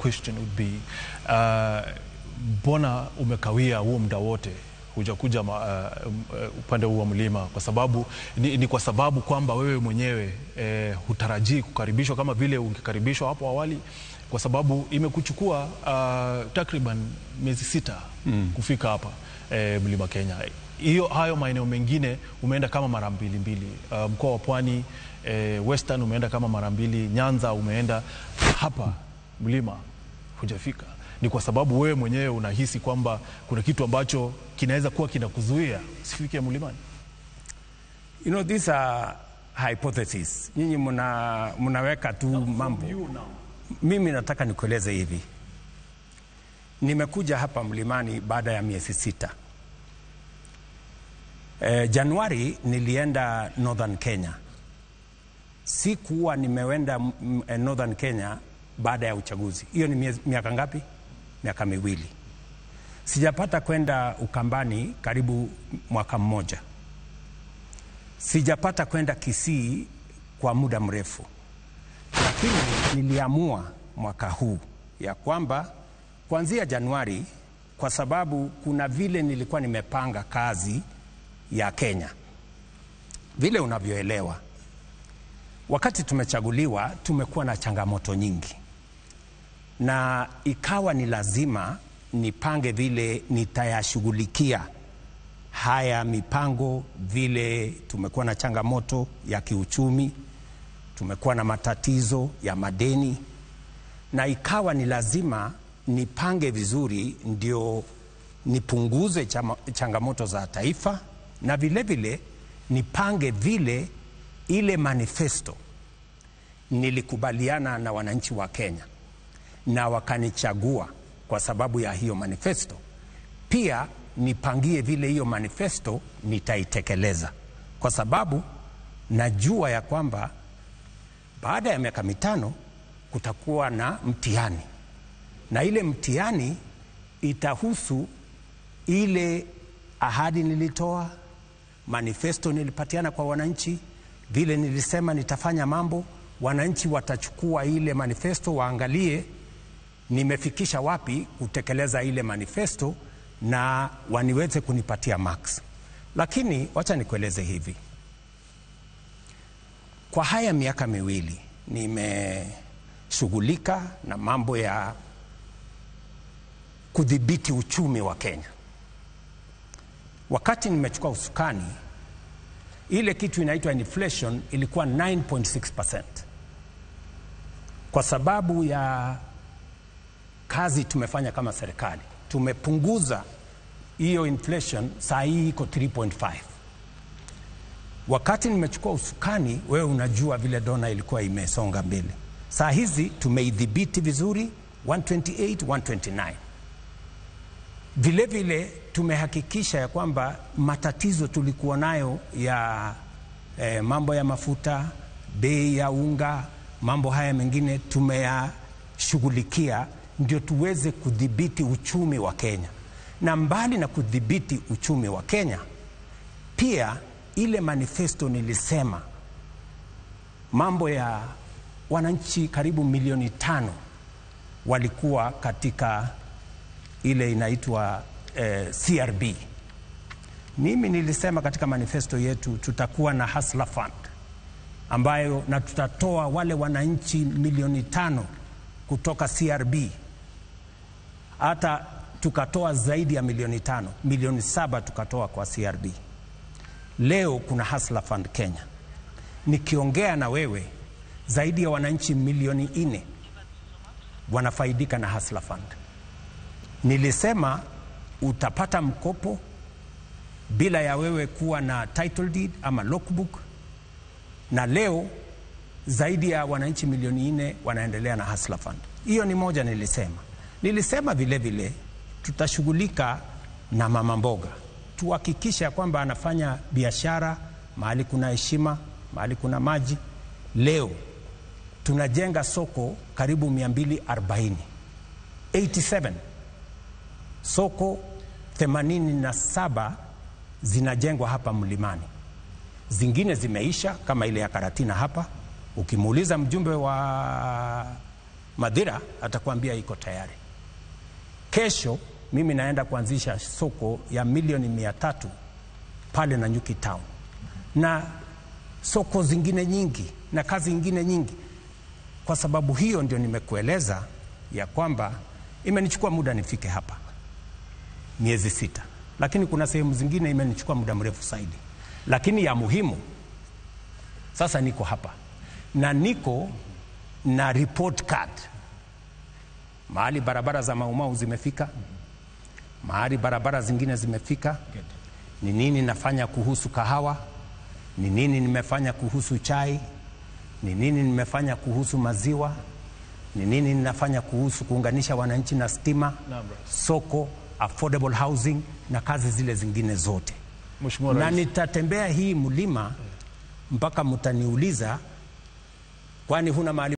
Question would be, mbona umekawia huo muda wote hujakuja upande huu wa mlima? Kwa sababu ni kwa sababu kwamba wewe mwenyewe hutarajii kukaribishwa kama vile ungekaribishwa hapo awali, kwa sababu imekuchukua takriban miezi 6 kufika hapa Mlima Kenya. Hiyo hayo maeneo mengine umeenda kama mara mbili mbili, mkoa wa Pwani, Western umeenda kama mara mbili, Nyanza umeenda, hapa mlima hujafika. Ni kwa sababu wewe mwenyewe unahisi kwamba kuna kitu ambacho kinaweza kuwa kinakuzuia usifike mlimani? You know, these are hypotheses. Nyinyi mnaweka tu mambo. Mimi nataka nikueleze hivi. Nimekuja hapa mlimani baada ya miezi 6. Januari nilienda Northern Kenya. Sikuwa nimeenda Northern Kenya baada ya uchaguzi. Hiyo ni miaka ngapi? Miaka 2. Sijapata kwenda Ukambani karibu mwaka mmoja. Sijapata kwenda Kisii kwa muda mrefu. Lakini niliamua mwaka huu ya kwamba kuanzia Januari, kwa sababu kuna vile nilikuwa nimepanga kazi ya Kenya. Vile unavyoelewa, wakati tumechaguliwa tumekuwa na changamoto nyingi, na ikawa ni lazima nipange vile nitayashughulikia haya mipango. Vile tumekuwa na changamoto ya kiuchumi, tumekuwa na matatizo ya madeni, na ikawa ni lazima nipange vizuri ndio nipunguze changamoto za taifa, na vile vile nipange vile ile manifesto nilikubaliana na wananchi wa Kenya na wakanichagua kwa sababu ya hiyo manifesto. Pia nipangie vile hiyo manifesto nitaitekeleza, kwa sababu najua ya kwamba baada ya miaka 5 kutakuwa na mtihani, na ile mtihani itahusu ile ahadi nilitoa, manifesto nilipatiana kwa wananchi, vile nilisema nitafanya mambo. Wananchi watachukua ile manifesto waangalie nimefikisha wapi kutekeleza ile manifesto na waniweze kunipatia marks. Lakini wacha nikueleze hivi. Kwa haya miaka 2 nimeshughulika na mambo ya kudhibiti uchumi wa Kenya. Wakati nimechukua usukani, ile kitu inaitwa inflation ilikuwa 9.6%. Kwa sababu ya kazi tumefanya kama serikali, tumepunguza hiyo inflation, saa hii iko 3.5. Wakati nimechukua usukani, wewe unajua vile dola ilikuwa imesonga mbele. Saa hizi tumeidhibiti vizuri 128, 129. Vile vile tumehakikisha ya kwamba matatizo tulikuwa nayo ya mambo ya mafuta, bei ya unga, mambo haya mengine tumeyashughulikia ndio tuweze kudhibiti uchumi wa Kenya. Na mbali na kudhibiti uchumi wa Kenya, pia ile manifesto nilisema mambo ya wananchi karibu milioni 5 walikuwa katika ile inaitwa CRB. Mimi nilisema katika manifesto yetu tutakuwa na Hustler Fund ambayo na tutatoa wale wananchi milioni 5 kutoka CRB. Hata tukatoa zaidi ya milioni 5, milioni 7 tukatoa kwa CRB. Leo kuna Hustler Fund Kenya. Nikiongea na wewe, zaidi ya wananchi milioni 4 wanafaidika na Hustler Fund. Nilisema utapata mkopo bila ya wewe kuwa na title deed ama logbook, na leo zaidi ya wananchi milioni 4 wanaendelea na Hustler Fund. Hiyo ni moja nilisema. Nilisema vile vile tutashughulika na mama mboga, tuhakikishe kwamba anafanya biashara mahali kuna heshima, mahali kuna maji. Leo tunajenga soko karibu 240, 87 soko 87 zinajengwa hapa mlimani. Zingine zimeisha kama ile ya Karatina hapa. Ukimuuliza mjumbe wa Madhira atakwambia iko tayari. Kesho mimi naenda kuanzisha soko ya milioni 300 pale Nanyuki Town na soko zingine nyingi na kazi nyingine nyingi. Kwa sababu hiyo ndio nimekueleza ya kwamba imenichukua muda nifike hapa miezi 6, lakini kuna sehemu zingine imenichukua muda mrefu zaidi. Lakini ya muhimu sasa niko hapa na niko na report card mahali barabara za Maumau zimefika, mahali barabara zingine zimefika, ni nini nafanya kuhusu kahawa, ni nini nimefanya kuhusu chai, ni nini nimefanya kuhusu maziwa, ni nini ninafanya kuhusu kuunganisha wananchi na stima, soko, affordable housing na kazi zile zingine zote. Mheshimiwa Na Rais. nitatembea hii mlima mpaka mtaniuliza, kwani huna mahali